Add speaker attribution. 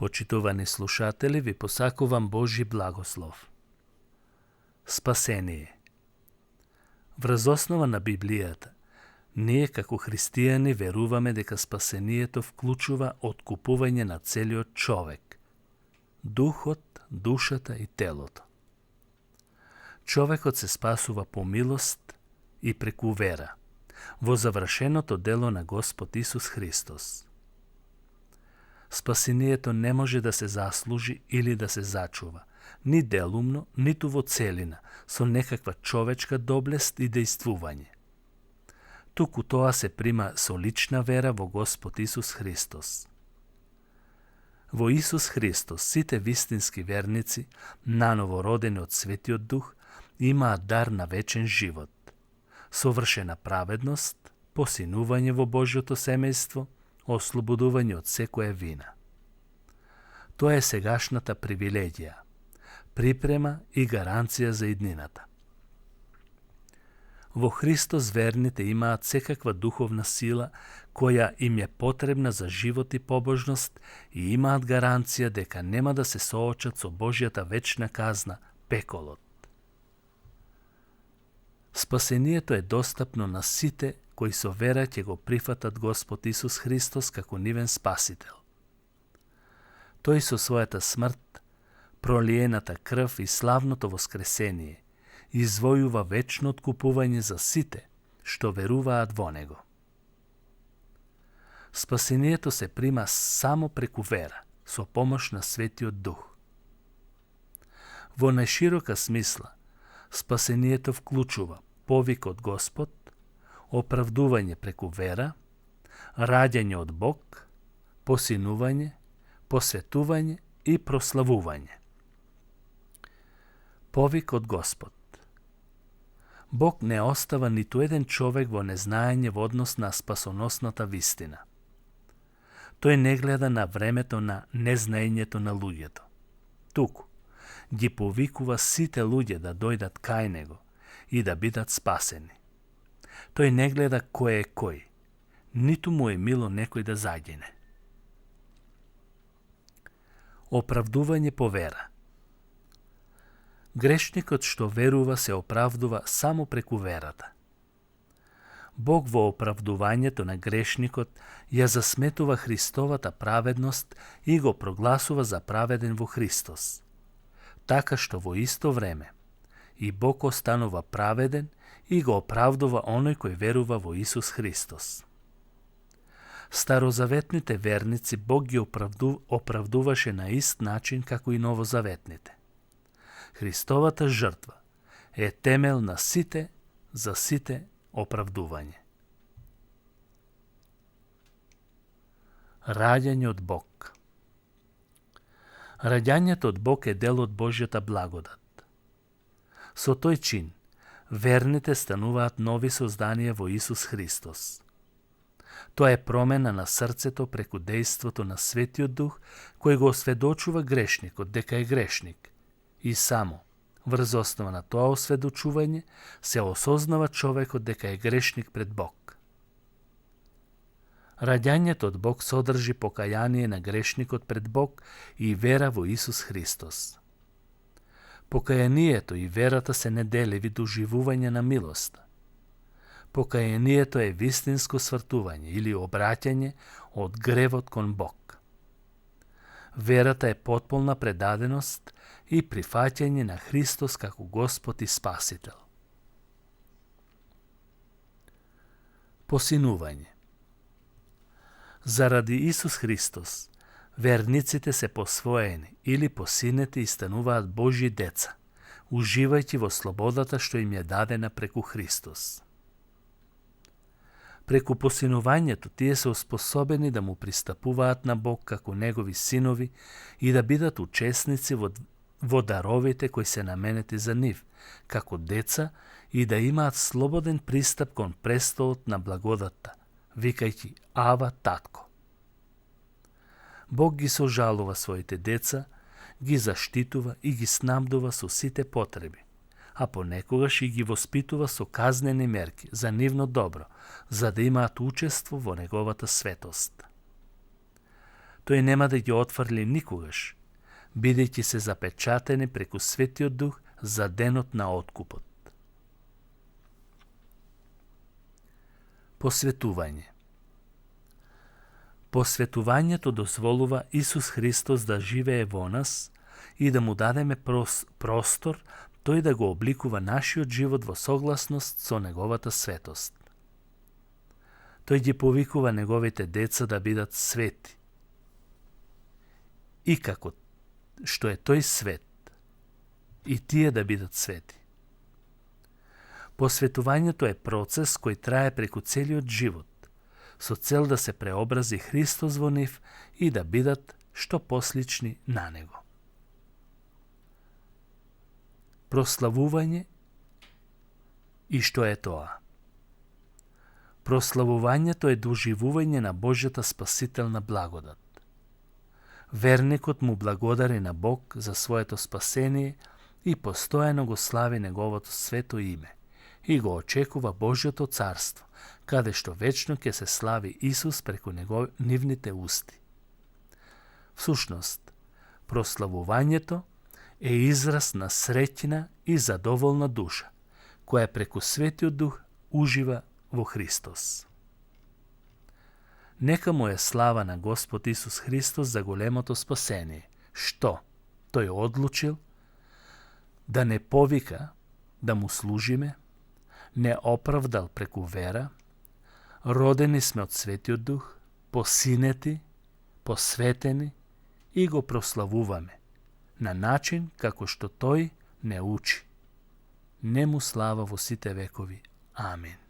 Speaker 1: Почитувани слушатели, ви посакувам Божи благослов. Спасение. Врз основа на Библијата, ние како христијани веруваме дека спасението вклучува откупување на целиот човек, духот, душата и телото. Човекот се спасува по милост и преку вера во завршеното дело на Господ Исус Христос. Спасението не може да се заслужи или да се зачува, ни делумно, ниту во целина, со некаква човечка доблест и дејствување. Туку тоа се прима со лична вера во Господ Исус Христос. Во Исус Христос сите вистински верници, наново родени од Светиот Дух, имаат дар на вечен живот, совршена праведност, посинување во Божјото семејство, ослободување од секоја вина. Тоа е сегашната привилегија, припрема и гаранција за иднината. Во Христос верните имаат секаква духовна сила која им е потребна за живот и побожност и имаат гаранција дека нема да се соочат со Божјата вечна казна, пеколот. Спасението е достапно на сите кои со вера ќе го прифатат Господ Исус Христос како нивен спасител. Тој со својата смрт, пролиената крв и славното воскресение извојува вечно откупување за сите што веруваат во Него. Спасението се прима само преку вера, со помош на Светиот Дух. Во најширока смисла, спасението вклучува повик од Господ, оправдување преку вера, раѓање од Бог, посинување, посветување и прославување. Повик од Господ. Бог не остава ниту еден човек во незнаење во однос на спасоносната вистина. Тој не гледа на времето на незнаењето на луѓето. Туку, ги повикува сите луѓе да дојдат кај Него и да бидат спасени. Тој не гледа кој е кој, ниту му е мило некој да загине. Оправдување по вера. Грешникот што верува се оправдува само преку верата. Бог во оправдувањето на грешникот ја засметува Христовата праведност и го прогласува за праведен во Христос, така што во исто време и Бог останува праведен и го оправдува оној кој верува во Исус Христос. Старозаветните верници Бог ги оправдуваше на ист начин како и новозаветните. Христовата жртва е темел на сите за сите оправдување. Раѓање од Бог. Раѓањето од Бог е дел од Божјата благодат. Со тој чин, верните стануваат нови созданија во Исус Христос. Тоа е промена на срцето преку дејството на Светиот Дух, кој го осведочува грешникот дека е грешник. И само, врз основа на тоа осведочување, се осознава човекот дека е грешник пред Бог. Раѓањето од Бог содржи покаяние на грешникот пред Бог и вера во Исус Христос. Покаянието и верата се неделиви доживување на милоста. Покаянието е вистинско свртување или обраќање од гревот кон Бог. Верата е потполна предаденост и прифаќање на Христос како Господ и Спасител. Посинување. Заради Исус Христос, верниците се посвоени или посинети и стануваат Божји деца, уживајќи во слободата што им е дадена преку Христос. Преку посинувањето тие се оспособени да му пристапуваат на Бог како негови синови и да бидат учесници во даровите кои се наменети за нив, како деца и да имаат слободен пристап кон престолот на благодатта, викајќи Ава, Татко. Бог ги сожалува своите деца, ги заштитува и ги снабдува со сите потреби, а понекогаш и ги воспитува со казнени мерки за нивно добро, за да имаат учество во неговата светост. тој нема да ги отфрли никогаш, бидејќи се запечатени преку Светиот Дух за денот на откупот. Посветување. Посветувањето дозволува Исус Христос да живее во нас и да му дадеме простор тој да го обликува нашиот живот во согласност со неговата светост. Тој ги повикува неговите деца да бидат свети. И како што е тој свет, и тие да бидат свети. Посветувањето е процес кој трае преку целиот живот, со цел да се преобрази Христос во нив и да бидат што послични на Него. Прославување и што е тоа? Прославувањето е доживување на Божјата спасителна благодат. Верникот му благодари на Бог за своето спасение и постојано го слави Неговото свето име и го очекува Божјото царство, каде што вечно ќе се слави Исус преку нивните усти. Всушност, прославувањето е израз на среќна и задоволна душа, која преку Светиот Дух ужива во Христос. Нека му е слава на Господ Исус Христос за големото спасение, што тој одлучил да не повика да му служиме, не оправдал преку вера, родени сме од Светиот Дух, посинети, посветени и го прославуваме на начин како што тој не учи. Нему слава во сите векови. Амин.